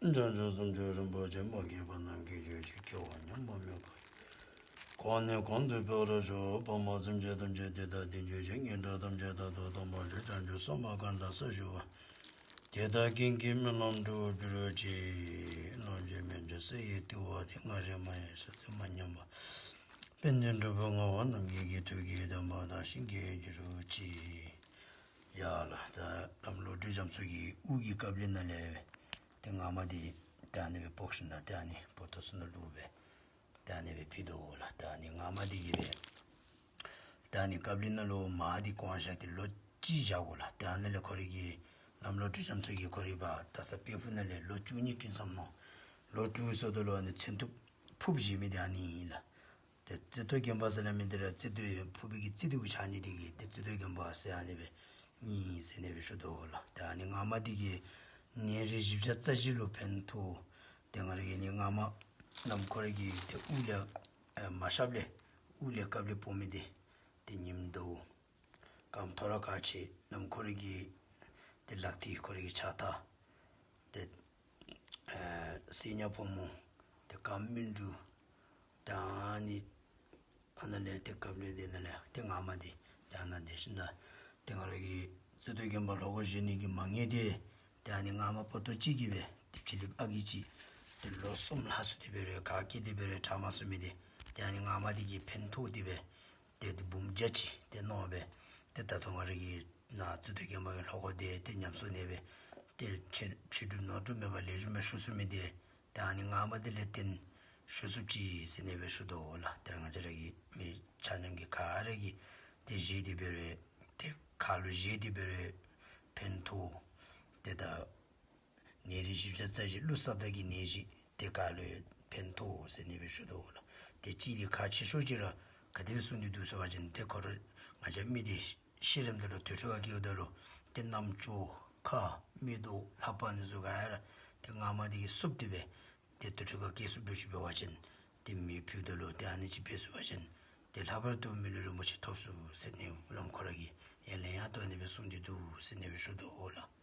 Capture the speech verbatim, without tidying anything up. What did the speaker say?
བྱང་ཆུབ་སེམས་མཆོག་རིན་པོ་ཆེ། མ་སྐྱེས་པ་རྣམས་སྐྱེ་གྱུར་ཅིག། སྐྱེ་བ་ཉམས་པ་མེད་པ་ཡི། གོང་ནས་གོང་དུ་འཕེལ་བར་ཤོག། ཕ་མ་སེམས་ཅན་ཐམས་ཅད་བདེ་དང་ལྡན་གྱུར་ཅིག། ངན་འགྲོ་ཐམས་ཅད་རྟག་ཏུ་སྟོངས་པར་ཤོག། བྱང་ཆུབ་སེམས་དཔའ་གང་དག་ས་བཅུ་པ། དེ་དག་ཀུན་གྱི་སྨོན་ལམ་འགྲུབ་གྱུར་ཅིག། ལོངས་སྤྱོད་མི་འབྱུང་ས་ཡི་ལྟེ་བ་དེར། སྔར་བཞིན་མ་ཡེངས་ཕྱག་འཚལ་མ་ཉམས་པར། པཎ་ཆེན་སྒྲུབ་པ་མངའ་བ་རྣམས་ཀྱི་ཐུགས་ཀྱི་བདེན་པ་དང་ཞིང་གི་རྒྱུ་རུ་ཅིག། ཡ་ལགས། ད་བླམ་བློ་གྲོས་རྒྱ་མཚོ་གི་དབུ་གི་ཀབ་ལི་ནང་ལས་ཏེ་ངོ་མ་འདི་ཏེ་ཨ་ནི་སྦེ་ཕོག་ཞིནམ་ད་ཏེ་ཨ་ནི་པོ་ཏོ་ཚུ་ནང་ལུ་སྦེ་ཏེ་ཨ་ནི་སྦེ་ཕུལ་དོ་ལགས། ཏེ་ཨ་ནི་ངོ་མ་འདི་གིས་སྦེ་ཏེ་ཨ་ནི་ཀབ་ལི་ནང་ལུ་མ་འདི་བཀང་བཞག་སྟེ་ལོ་གཅིག་བཞག་དགོ་ལགས། ཏེ་ཨ་ནི་ལས་ཁོ་རའི་གི་བླམ་བློ་གྲོས་རྒྱ་མཚོ་གིས་ཁོ་རའི་ཕར་སྟག་ཚང་དཔལ་ཕུག་ནང་ལས་ལོ་བཅུ་གཉིས་ཀུན་མཚམས་ནང་ལོ་དྲུག་སོང་དོ་ལོ། ཨ་ནི་མཚོན་ཐུབ་ཕུརཔ་བཞེས་མི་འདི་ཨ་ནི་ཨིན་ལགས། ཏེ་རྩེ་སྟོད་དགོན་པ་ཟེར་སླབ་མི་འདི་ར་རྩེ་སྟོད་ཕུར་པའི་གི་རྩེ་འདི་གུ་ཆགས་ནི་འདི་གིས་ཏེ་རྩེ་སྟོད་དགོན་པ་ཟེར་ཨ་ནི་སྦེ་ཨིན་ཟེར་ཨ་ནི་སྦེ་ཞུ་དོ་ལགས། ཏེ་ཨ་ནི་ངོ་མ་འདི་གིས་ནད་རིགས་བཞི་བརྒྱ་རྩ་བཞི་ལུ་ཕན་ཐོགས། ཏེ་ང་ར་གི་ནི་ངོ་མ་བླམ་ཁོ་ར་གི་ཏེ་དབུ་ལས་ཨེ་མ་ཞབས་ལས་དབུ་ལས་ཀབ་ལི་སྤོ་མི་འདི་ཏེ་ཉིམ་དོ། རྐངམ་ཐོ་རངས་ཁ་ཕྱེ། བླམ་ཁོ་ར་གི་ཏེ་ལག་མཐིལ་ཁོ་ར་གི་ཕྱག་ཐག་ཏེ་ཨེ་སིལ་སྙན་ཕོ་མོ་ཏེ་རྐངམ་སྨིན་དྲུག། ཏེ་ཨ་ནི་ཨ་ནཱ་ལས་ཏེ་ཀབ་ལི་འདི་ནང་ལས་ཏེ་ངོ་མ་འདི་ཏེ་ཨ་ནཱ་སྡོད་ཞིནམ་ད་ཏེ་ང་ར་གི་རྩེ་སྟོད་དགོན་པ་ལྷོ་སྒོ་བཞེངས་ནི་གི་མ་དངུལ་འདི་ཏེ་ཨ་ནི་ངོ་མ་པོ་ཏོ་གཅིག་གིས་སྦེ་ཏེ་ཕྱི་གླིངཔ་ཨ་རྒས་ཅིག་ཏེ་ལོ་གསུམ་ལྷག་སོང་སྟེ་འབད་རུང་ག་གིས་དེ་སྦེ་ར་དྲག་མ་ཚུགས་མི་འདི་ཏེ་ཨ་ནི་ངོ་མ་འདི་གིས་ཕན་ཐོགས་ཏེ་སྦེ་ཏེ་འབུམ་བརྒྱ་ཅིག་ཏེ་གནང་སྦེ་ཏེ་ད་ལྟོ་ང་ར་གི་ནཱ་རྩེ་སྟོད་དགོན་པ་གི་ལྷོ་སྒོ་འདི་ཏེ་ཉམས་གསོ་ནི་སྦེ་ཏེ་ཕྱི་ཕྱི་སྒྲུབ་ནང་སྒྲུབ་མེད་པར་ལེགས་ཤོམ་སྦེ་ཞུ་ཚུགས་མི་འདི་ཏེ་ཨ་ནི་ངོ་མ་འདི་ལས་བརྟེན་ཞུ་ཚུགས་ཅི་ཟེར་ཨ་ནི་སྦེ་ཞུ་དོ་ལགས། ཏེ་ང་བཅས་ར་གི་མི་ཆ་མཉམ་གྱིས་ག་ར་གིས་ཏེ་བཞེས་ཏེ་འབད་རུང་ཏེ་ཁ་ལུ་བཞེས་ཏེ་འབད་རུང་ཕན་ཐོགས། ཏེ་ད་ནད་རིགས་བཞི་བརྒྱ་རྩ་བཞི་ཀླུ་ས་བདག་གི་ནད་གཞི་འདི་ག་ལུ་ཡང་ཕན་ཐོགས་ཟེར་ཨ་ནི་སྦེ་ཞུ་དོ་ལགས། ཏེ་གཅིག་འདི་ཁག་ཆེ་ཤོས་ཅིག་ར་ག་དེ་སྦེ་གསུངས་ཏེ་འདུག་ཟེར་བ་ཅིན་ཏེ་ཁོ་ར་ང་བཅས་མི་འདི་ཤི་རནམ་ད་ལུ་དུར་ཁྲོད་ཁར་སྐྱེལཝ་ད་ལུ་ཏེ་རྣམ་ཅོ་ཁ་མིག་ཏོ་ལྷ་པ་འདི་ཚུ་ག་ར་ཏེ་ངོ་མ་འདི་གིས་བསུབས་ཏེ་སྦེ་ཏེ་དུར་ཁྲོད་ཁར་སྐྱེལ་ཚུགསཔ་འདྲཝ་ཅིག་འབད་བ་ཅིན་ཏེ་མེ་ཕུལཝ་ད་ལུ་ཏེ་ཨ་ནི་ཅིག་འབད་ཚུགས་པ་ཅིན་ཏེ་ལྷག་པར་དུ་མི་ལུས་རིན་པོ་ཆེ་ཐོབ་ཚུགས་ཟེར་ཨ་ནི་བླམ་ཁོ་ར་གིས་ཡང་ལན་ཡང་དུ་ཨ་ནི་སྦེ་གསུངས་ཏེ་འདུག་ཟེར་ཨ་ནི་སྦེ་ཞུ་དོ་ལགས།